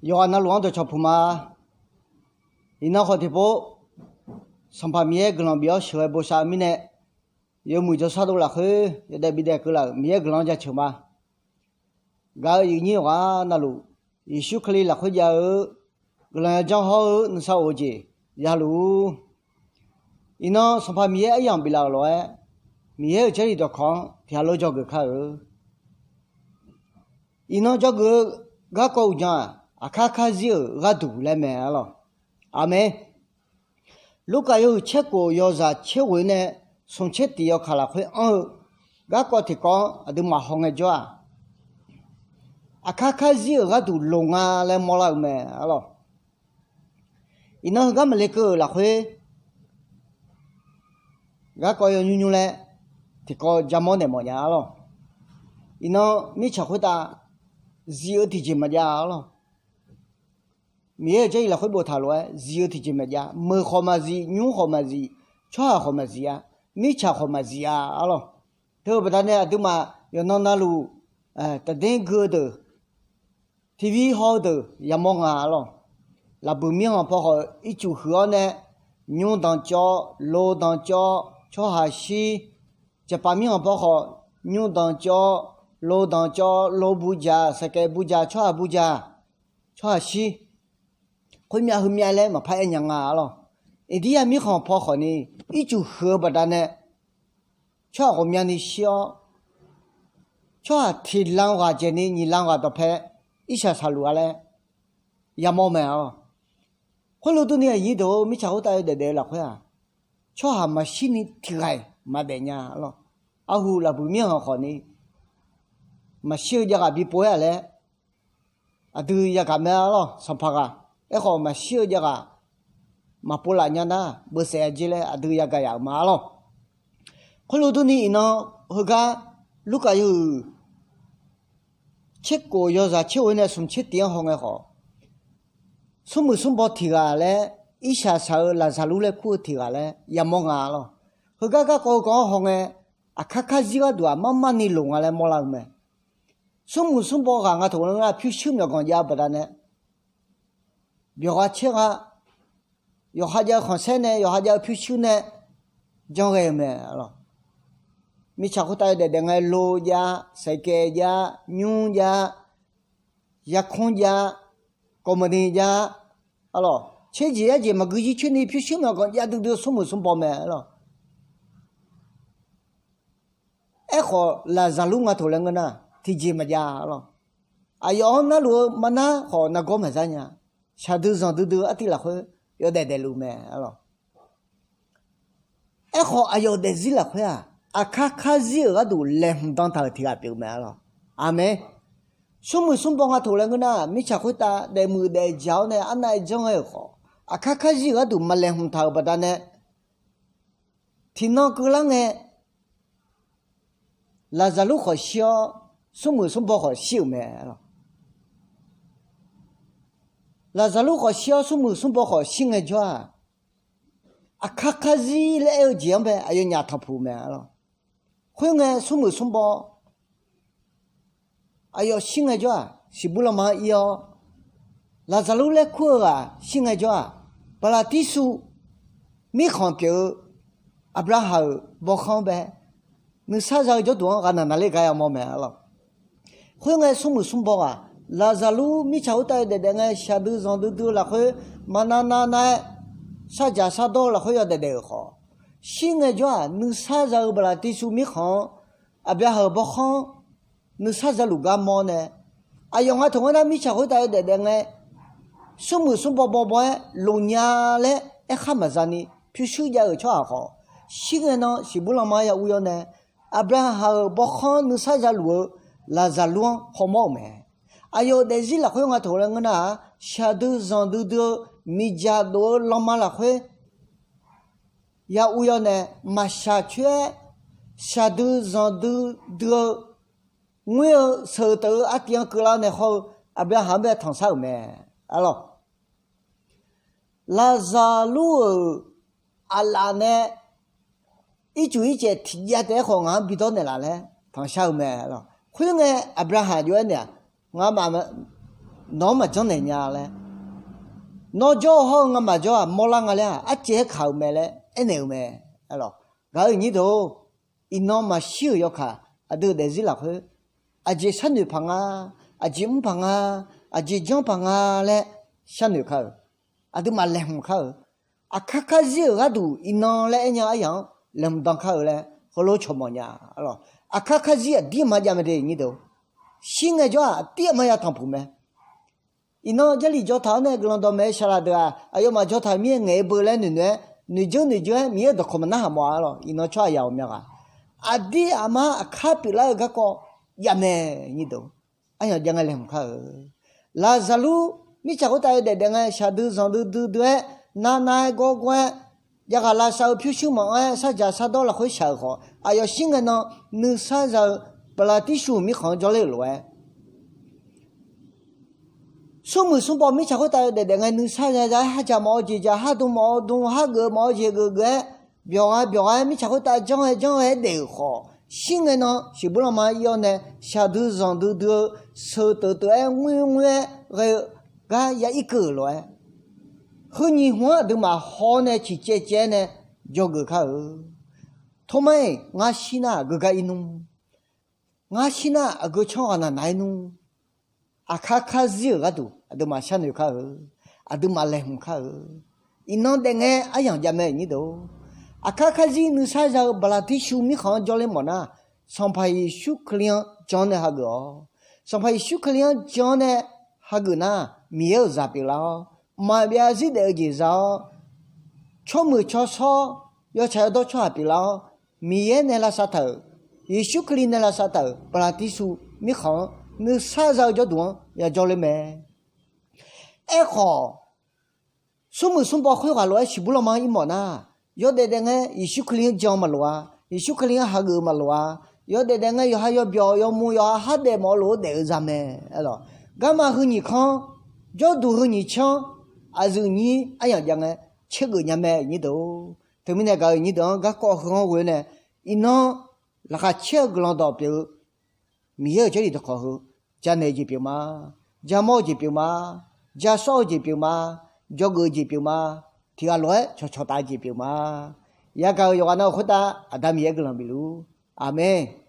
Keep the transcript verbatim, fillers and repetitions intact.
Yawqghaq navluf-anr dawqcawq puq ma. Iqnan khawf tiqpov, Sanqpaq Miqyaer guiqlanq bif-awr sheuqghae bosav-eu mirnae, yawmuiq jawrshar dov lafkhoer yawdaef bidaef keuvlaf-euq Miqyaer guiqlanq-anr jaceuq ma. Gaq-eu iqnyir yawqghaq navluf, Yeqsur Kali lafkhoer jav-eu guiqlanq yajanr hawr-eu nuisar of-eu jeq yaluf-ur. Iqnan Sanqpaq Miqyaer aryamq biflaf-euq lof-aer, Miqyaer-euq Jarlif dawqkawq-anr tiqghaq lof dzawgeuf kar-eu. Iqnan dzawgeuf-eu garkawv uqdzan-aq, aqkar karzir-euq gharduq laer mae arlawq. Aqmeq. Lurkaf yawhuiq tser khof yawzaq tser ghoeq nae smq tser tiq yawkaq lafkhoer anr-eu garkawv tiqkawv-anr aqduimaf hawngae jawr-aq, aqkar karzir-euq gharduq loq nga laer mawrlar-eu mae arlawq. Iqnan heugar maqle keuv-euq lafkhoer, garkawv yawnymr nymr laer tiqkawv jamawr naeq mawf nya arlawq. Iqnan mirtsaq khoertav zif-eu tiqjeq maqjav arlawq. Miqyaer-euq Jarlif lafkhoer boftaq lof-aer zif-eu tiqjeq maqjav. Meuq khawf maqzif, nymr khawf maqzif, tsawrhaq khawf maqzif-a, mirtsaq khawf maqzif-a arlawq. Teu-eu baqdanae aqduimaf yawqnan navluf, taqder gui-eu deuq, tiqvi haw-eu deuq yamawr nga arlawq. Lafbuiq mirkhanq paw khawf ircuf huiq-awr nae, nymr danqcawv, lo danqcawv, tsawrhaq shir. Jaqpaf mirkhanq paw khawf, nymr danqcawv, lo danqcawv, lo buqjaq, saqkaev buqjaq, tsawrhaq buqjaq, tsawrhaq shir. Khoermyav heumyav laer maqpar aer nya nga arlawq. Iqdiryav mirkhanq paw khawfni ircuf huiq-eu baqdanae, tsawrhaq ghawqmyani shir-awr, tsawrhaq tiqlanq ghaq dzaeqni nyiq lanq ghaq dawqpae irshaq shaqluf-a laer yamawr mae arlawq. Khoerlof durni aqnyir deuq-or, mirtsaq khoertav yawdaef daef-eu lafkhoer-aq, tsawrhaq maqshirni tiqghaq-iq maqdaef nya arlawq. Arhu lafbuiq mirkhanq khawfni maqshir-eu javghaq bipov-aer-aq laer aqdui yagaq mae arlawq, sanqpaq ghaq. Aerkhawf maqshir-eu javghaq maqpov laf nya nar, beusaef-a jer laer aqdui yagaq yaf-euq ma arlawq. Khoerlof durni iqnan heugar Lurkaf yawhuiq tser khof yawzaq tser ghoeq nae smq tser tiq-anr hawngae khawf, smrmuiq smrbaw tiq ghaq laer, irshaq shaq-eu Laqzaqlur laer kur-eu tiq ghaq laer yamawr nga arlawq. Heugar garkawv heukawv-anr hawngae, aqkar karzir gharduq-aq marmarni loq nga laer mawrlar-eu mae. Smrmuiq smrbaw ghaq nga taq-aer nar pyurshuir myawqganq jav-eu baqdanae, byawqgha caer gha, yawqha jav-eu khanqsaer nae, yawqha jav-eu pyurshuir nae janr ghae-eu mae arlawq. Mirtsaq khoertav yawdaef daef ngae, lo jav, saeqkaev jav, nymr jav, yarkanr jav, kawvmaqni jav arlawq. Tserjeq yarjeq maqgui jircoer ni pyurshuir myawqganq jav duidui-eu smrmuiq smrbaw mae arlawq. Aerkhawf Laqzaqlur nga taq-aer ngeur nar, tiqjeq maqjav arlawq. Aqyawf-anr narluf-eu marnar khawf nargawr maqzar nya. Shaqdui zanqdui dui-eu artiv lafkhoer yawdaef daefluf mae arlawq. Aerkhawf aqyawf daefzir lafkhoer-aq, aqkar karzir-euq gharduq laeqhmq dan taq-euq tiq ghaq pyeuf-eu mae arlawq. Aqmeq. Smrmuiq smrbaw nga taq-aer ngeur nar, mirtsaq khoertav daefmuiq daefjaq-awr nae arnav-aer janr ghae-euq khawf, aqkar karzir-euq gharduq maqlaeqhmq taq-euq baqdanae, tiqnan keuvlar ngae, Laqzaqlur khawf shir-awr, smrmuiq smrbaw khawf shir-euq mae arlawq. Laqzaqlur khawf shir-awr, smrmuiq smrbaw khawf shir ngaejawr-aq, aqkar karzir laer aer-eu jeq-anr bae aqyawfnyaf tanqpuq mae arlawq. Khoerngae smrmuiq smrbaw aqyawf shir ngaejawr-aq, siqbur lanma-anr ir-awr, Laqzaqlur laer kur-eu ghaq shir ngaejawr-aq, Baqlaqtirsuv mirkhanq pyeuf-eu Aqbyaqhaq-euq bawrkhanr-anr bae nuisar za-eu jawrduq-anr ghaqnaq naqler gar yamawr mae arlawq. Khoerngae smrmuiq smrbaw ghaq, Laqzaqlur mirtsaq khoertav yawdaef daef ngae, shaqdui zanqdui dui-eu lafkhoer, maqnav nav nav-aer, sarjaq sardawr-eu lafkhoer yawdaef daef-euq khawf, shir ngaejawr-aq, nuisar za-eu Baqlaqtirsuv mirkhanq-anr, Aqbyaqhaq-euq bawrkhanr-anr nuisar za luf gar mawr nae, aqyawf nga taq-aer ngeur nar, mirtsaq khoertav yawdaef daef ngae, smrmuiq smrbaw bawbaw-aer loq nya laer aerkhar maqza ni pyurshuir jav-euq tsawrhaq khawf, shir ngae nan siqbur lanma-anr ya ur-awr nae, Aqbyaqhaq-euq bawrkhanr-anr nuisar za luf-eu Laqzaqlur-anr hawmawr-euq mae. Aqyawf daefzir lafkhoer nga taq-aer ngeur nar-aq, shaqdui zanqdui dui-eu miqdzaq dof-eu lanma lafkhoer ya ur-awr nae, maqshaq coer-aer shaqdui zanqdui dui-eu ngoer-eu sheuq teuf-eu artiv-anr keuvlar nae hawr-eu Aqbyaqhaq-anr bae tanqshar-euq mae arlawq. Laqzaqlur-euq aqlaf nae ircuf ircaev tiqjav taef-aer khawf ngaq-anr bidawr naeqlaf laer tanqshar-eu mae arlawq. Khoerngae Aqbyaqhaq jov-aer naeq-aq, ngamaf nawq-anr maqjanr naeq nya laer, nawr jawr-eu hawr-eu ngamaf jawr-aq mawrlar nga laer-aq, arcaev-aer kaq-euq mae laer aernaeq-euq mae. Gaq-euq nyir deuq-or, iqnan maqshir-euq yawkaq aqdui-euq daefzir lafkhoer, aqjeq sharnoeq paq nga, aqjeq mr paq nga, aqjeq janr paq nga laer sharnoeq kar-euq, aqduimaf laeqhmq kar-euq, aqkar karzir-euq gharduq iqnan laer aernya aryaq-anr laeqhmq dan kar-eu laer heulof cawq mawf nya. Aqkar karzir aqdir aqma jav mae de nyir deuq-or, shir ngae jawr-aq aqdir aqma ya tanqpuq mae. Iqnan Jarlif jawr taq-awr nae guiqlanq dawqmaeq-eu saqlaq deuq-aq, aqyawfmaf jawr taq mir-aer ngaeq-eu beu laer noeqnoeq-aer, noeqdzeur noeqdzeur-aer Miqyaer-euq dawqkawq maqnar haq mawf-a lor. Iqnan tsawrhaq yaq ghawqmya ghaq, aqdir aqma aqkar pyeuflar-eu garkawv jav mae nyir deuq-or, aryaq jav ngae laeqhmq kar-euq. Laqzaqlur mirtsaq khoertav yawdaef daef ngae shaqdui zanqdui duidui-aer, narnar-aer gawrgawr-aer, javghaq lavsav-eu pyurshuir maqanr-aer sardzaq sardawr lafkhoer shaq-euq khawf, aqyawf shir ngae nan nuisar za-eu Baqlaqtirsuv mirkhanq-anr jawrler-euq lof-aer, smrmuiq smrbaw mirtsaq khoertav yawdaef daef ngae nuisar za za-aer hardzaq mawf-eu jeq dzaq, hardm mawf-eu dm, hargeuf mawf-eu jeq geuf geuf-aer, byawq gha byawq gha-aer mirtsaq khoertav janr ghae janr ghae-aer daef-euq khawf, shir ngae nan shiqbuir lanma ir-awr nae shaqdui zanqdui dui-eu, sheuq teuf teuf-aer ngoer ngoer-aer ghae-eu gar ya irkeuv-euq lof-aer, heu nyiq hmq-anr aqduimaf haw-awr nae ciqcaev caev-aer nae dzawgeuf kar-euq. Tormar-iq ngar shir nar aqgeu gar ir nmr, ngar shir nar aqgeu tsanr ghaq naq naq-aer nmr, aqkar karzir-euq gharduq aqduimaf sharnoeq kar-euq, aqduimaf laeqhmq kar-euq. Iqnan daef ngae aryamq jav mae nyir deuq-or, aqkar karzir nuisar za-eu Baqlaqtirsuv mirkhanq-anr jawrler mawf nar, Sanqpaq Yeqsur Kali-anr jan-awr nae hageuf-awq. Sanqpaq Yeqsur Kali-anr jan-awr nae hageuf nar, Miqyaer-euq zaq pyeuflar-awr, mqmaq byav zarzir daef-eu jeq za-awr, tsawrmuiq tsawrshawr, yawtsaq yawdawr tsawrhaq pyeuflar-awr, Miqyaer nae lavsav taq-euq, Yeqsur Kali nae lavsav taq-euq Baqlaqtirsuv mirkhanq-anr nuisar za-eu jawrduq-anr ya jawrler mae. Aerkhawf, smrmuiq smrbaw khoerghaq lof-aer shiqbuir lanma-anr ir mawf nar, yawdaef daef ngae Yeqsur Kali-anr jan maqloq-a, Yeqsur Kali-anr hageuf maqloq-a, yawdaef daef ngae yawqha yawbyawq yawmuiq yawqha hardaef mawf-eu lof-aer daef-eu za mae. Garma heu nyiq kanr, jawrduq heu nyiq canr, aqyuif nyir aryamq jav ngae caergeuf nya mae nyir deuq-or. Teumirnae gaq-euq nyir deuq-anr garkawv heu-anr ghoe-awr nae, iqnan laqkhaq caer-eu guiqlanq dawq pyeuf-eu Miqyaer-euq Jarlif dawqkawq heu, janaeq-eu jeq pyeuf ma, jamawr-eu jeq pyeuf ma, jasawr-eu jeq pyeuf ma, dzawgeuf-eu jeq pyeuf ma, tiqghaq lof-aer cawqcawq taf-eu jeq pyeuf ma. Yagaq-euq yawqghaq navluf khoertav Aqda Miqyaer guiqlanq bifluf-ur. Aqmeq.